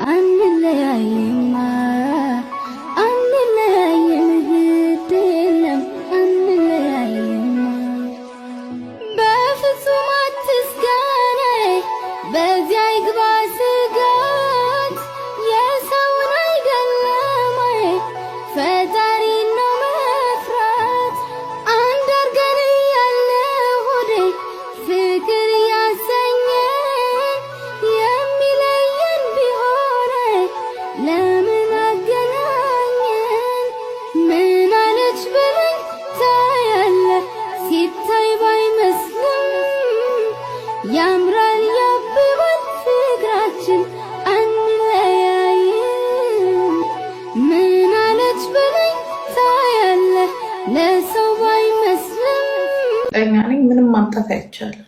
አንለያይማ አንለያይም ግድ የለም አንለያይማ በፍጹም አትስገነይ በዚያ ይግባ ስጋት የሰውን አይደለም ፈጣሪ ነው መፍራት አንድ አርገን እያለ ሆዴ ፍቅር ያሰኘን የሚለየን ቢሆን ለምን አገናኘን? ምን አለች በለኝ ታያለ ሲታይ ባይመስልም ያምራል ያብባል ፍቅራችን አንለያይም። ምን አለች በለኝ ታያለ ለሰው ባይመስልም እርግጠኛ ነኝ ምንም ማምጣት አይቻልም።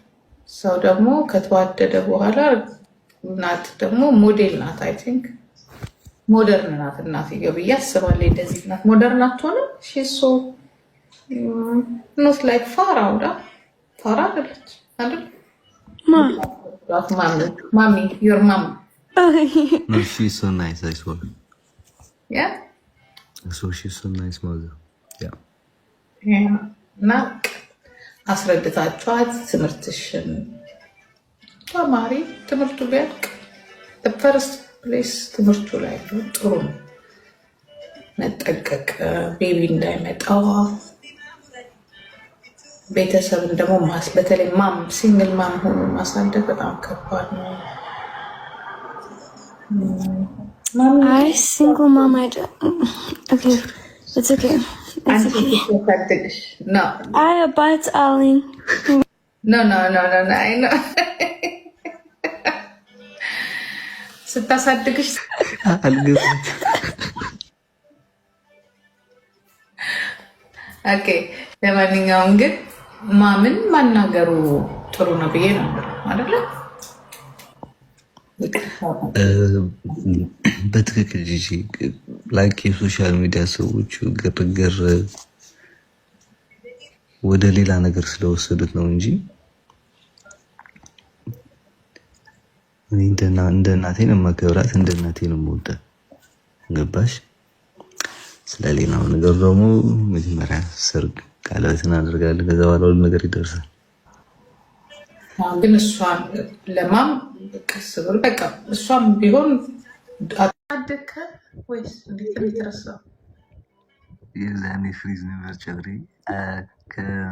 ሰው ደግሞ ከተዋደደ በኋላ እናት ደግሞ ሞዴል ናት። I think modern ናት እናትየው ብዬ አስባለሁ። እንደዚህ ናት modern አትሆንም። She's so not like ፋራ ውዳ ፋራ አይደለች አይደል? Mommy, your mom. No, she's so nice, I swear. Yeah. So she's so nice mother. Yeah. እና አስረድታችኋት ትምህርትሽን ተማሪ፣ ትምህርቱ ቢያልቅ first place ትምህርቱ ላይ ነው። ጥሩ ነው መጠንቀቅ፣ baby እንዳይመጣ ቤተሰብን ደግሞ በተለይ mom single mom ሆኖ ማሳደግ በጣም ከባድ ነው። አይ single mom okay, it's okay, it's okay. ሳድግሽ ነው። አይ አባት አለኝ። No, no, no, no, no, አይ ነው ስታሳድግሽ አልገባችም። Okay። ለማንኛውም ግን mom ን ማናገሩ ጥሩ ነው ብዬ ነው አይደለ? በትክክል ጂጂ፣ like የ social media ሰዎቹ ግርግር ወደ ሌላ ነገር ስለወሰዱት ነው እንጂ እኔ እንደ እናቴ ነው የማከብራት፣ እንደ እናቴ ነው የምወዳት። ገባሽ? ስለሌላው ነገር ደግሞ መጀመሪያ ሰርግ ቀለበት እናደርጋለን። ከዛ በኋላ ሁሉ ነገር ይደርሳል። ግን እሷን ለ mom ቀስ ብሎ በቃ እሷም ቢሆን አደከ ወይስ እንዴት ነው? የዛኔ ፍሪዝ ነበር ጨጉሬ ከፍሬ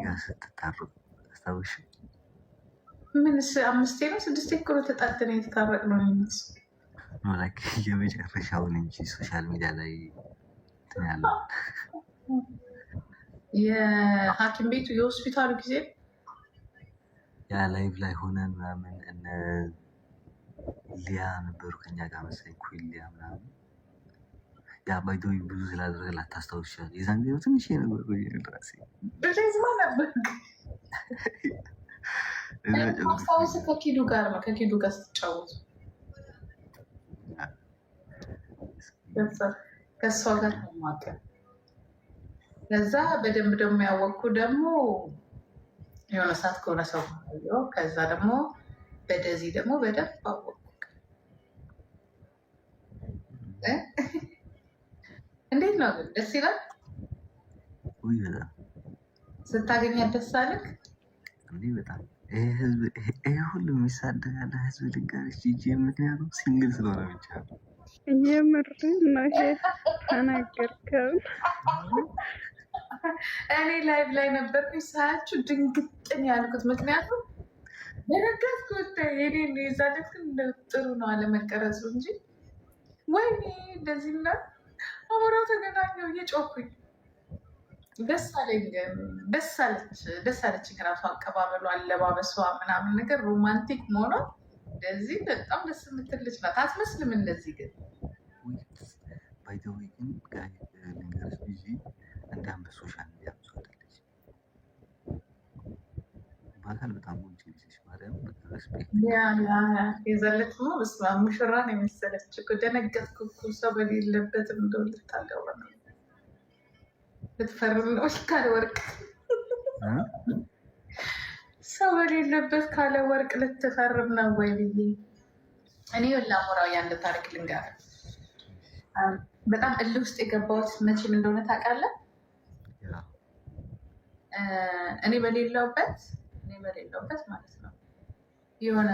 ጋር ስትታረቁ አስታውሽ? ምንስ አምስቴ ነው ስድስቴ እኮ ነው ተጣልተን የተታረቅነው የሚመስለው። Like የመጨረሻውን እንጂ social media ላይ እንትን ያለው የሐኪም ቤቱ የሆስፒታሉ ጊዜ ያ live ላይ ሆነን ምናምን እነ ሊያ ነበሩ ከኛ ጋር መሰለኝ፣ ኩል ሊያ ምናምን። ያ by the way ብዙ ስላደረገ ላታስታውስ ይችላል። የዛን ጊዜ ትንሽ ነበር ራሴ ነበር ማስታወስ ከኪዱ ጋር ነው፣ ከኪዱ ጋር ስትጫወቱ ከእሷ ጋር ማቀ ከዛ በደንብ ደግሞ ያወቅኩ ደግሞ የሆነ ሰዓት ከሆነ ሰው፣ ከዛ ደግሞ በደዚህ ደግሞ በደንብ አወቅኩ። እንዴት ነው ግን? ደስ ይላል ስታገኛት? ደስ አለህ? በጣም። ይሄ ህዝብ ይሄ ሁሉ የሚሳደጋለ ህዝብ ልንገርሽ ጂጂ፣ ምክንያቱም single ስለሆነ ብቻ ነው። የምር ነው ይሄ ተናገርከው። እኔ live ላይ ነበርኩኝ ሳያችሁ ድንግጥን ያልኩት፣ ምክንያቱም ደነገጥኩ። የኔ የዛለት ግን ጥሩ ነው አለመቀረጹ እንጂ ወይኔ እንደዚህ እና አሞራው ተገናኘው እየጮኩኝ ደስ አለኝ። ደስ አለች ደስ አለች። ራሱ አቀባበሉ፣ አለባበሷ ምናምን ነገር romantic መሆኗ እንደዚህ በጣም ደስ የምትል ልጅ ናት። አትመስልም እንደዚህ ግን By the way ግን ልንገርሽ ጂጂ እንዳም በ social media ብዙ አይደለች። በአካል በጣም ቆንጆ ልጅ ነች። ማርያም respect። የዛለት ማ በስመ አብ ሙሽራን የመሰለች እኮ ደነገጥኩ እኮ። ሰው በሌለበት እንደው ልታገባ ነው ልትፈርም ነው ካለ ወርቅ፣ ሰው በሌለበት ካለ ወርቅ ልትፈርም ነው ወይ ብዬ። እኔ ላሞራው የአንድ ታሪክ ልንገርህ። በጣም እልህ ውስጥ የገባሁት መቼም እንደሆነ ታውቃለህ? እኔ በሌለሁበት ማለት ነው፣ የሆነ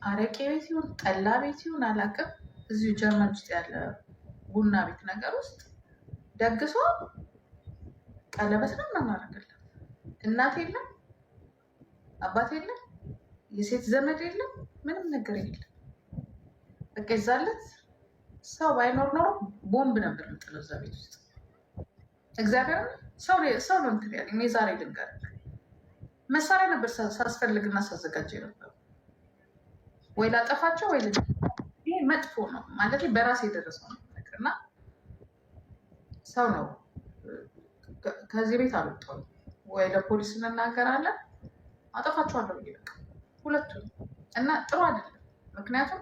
አረቄ ቤት ይሁን ጠላ ቤት ይሁን አላውቅም፣ እዚሁ ጀርመን ውስጥ ያለ ቡና ቤት ነገር ውስጥ ደግሶ ቀለበት ነው ምናምን አደረገለት። እናት የለም፣ አባት የለም፣ የሴት ዘመድ የለም፣ ምንም ነገር የለም። በቃ ይዛለት ሰው ባይኖር ኖሮ ቦምብ ነበር የምጥለው እዛ ቤት ውስጥ። እግዚአብሔር ሰው ነው እንትን ያለኝ። እኔ ዛሬ ልንገርህ፣ መሳሪያ ነበር ሳስፈልግና ሳዘጋጀ የነበረው፣ ወይ ላጠፋቸው ወይ ይሄ መጥፎ ነው ማለት በራሴ የደረሰው ነገር እና ሰው ነው። ከዚህ ቤት አልወጣሁም፣ ወይ ለፖሊስ እንናገራለን፣ አጠፋቸዋለሁ ብዬ በቃ ሁለቱም እና ጥሩ አይደለም። ምክንያቱም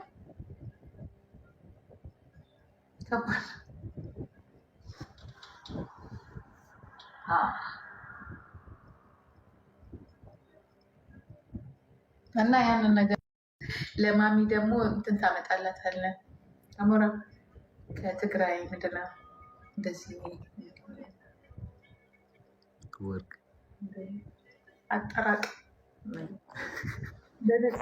ከባድ እና ያንን ነገር ለማሚ ደግሞ እንትን ታመጣላታለን። አሞራ ከትግራይ ምንድን ነው እንደዚህ ወርቅ አጠራቅ በነፃ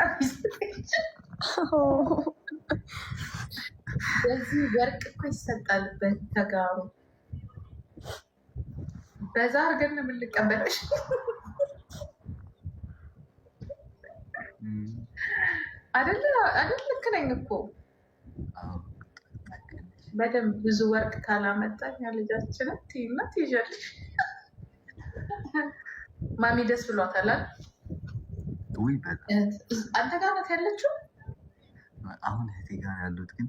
በዚህ ወርቅ እኮ ይሰጣል። በተጋሩ በዛ አድርገን ነው የምንቀበለው። አይደለ? አይደል? ልክ ነኝ እኮ። በደንብ ብዙ ወርቅ ካላመጣኝ ልጃችንን ትይና ትይዣለሽ። ማሚ ደስ ብሏታል። ውይ በጣም። አንተ ጋር ናት ያለችው? አሁን እህቴ ጋር ያሉት፣ ግን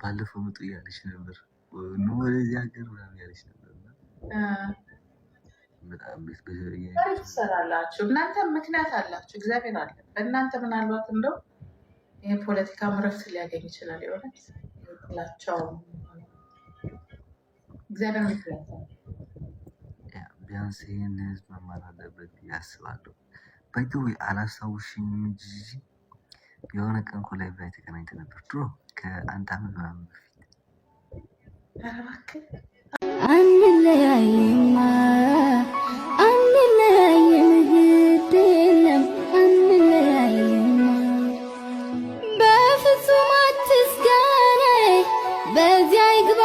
ባለፈው ምጡ እያለች ነበር። ኑ ወደዚህ ሀገር ምናምን ያለች ነበር። በጣም ታሪክ ትሰራላችሁ እናንተ፣ ምክንያት አላችሁ። እግዚአብሔር አለ በእናንተ። ምናልባት እንደው ይህ ፖለቲካ እረፍት ሊያገኝ ይችላል። የሆነ ጥላቸው እግዚአብሔር ምክንያት አለ። ቢያንስ ይህን ህዝብ መማር አለበት ብዬ አስባለሁ። By the way አላስታውሽኝም እንጂ የሆነ ቀን እኮ live ላይ ተገናኝተን ነበር ድሮ ከአንድ ዓመት ምናምን በፊት። ኧረ እባክህ። አንለያይማ፣ አንለያይም፣ ግድ የለም አንለያይማ። በፍጹም አትስጋናይ በዚያ ይግባ።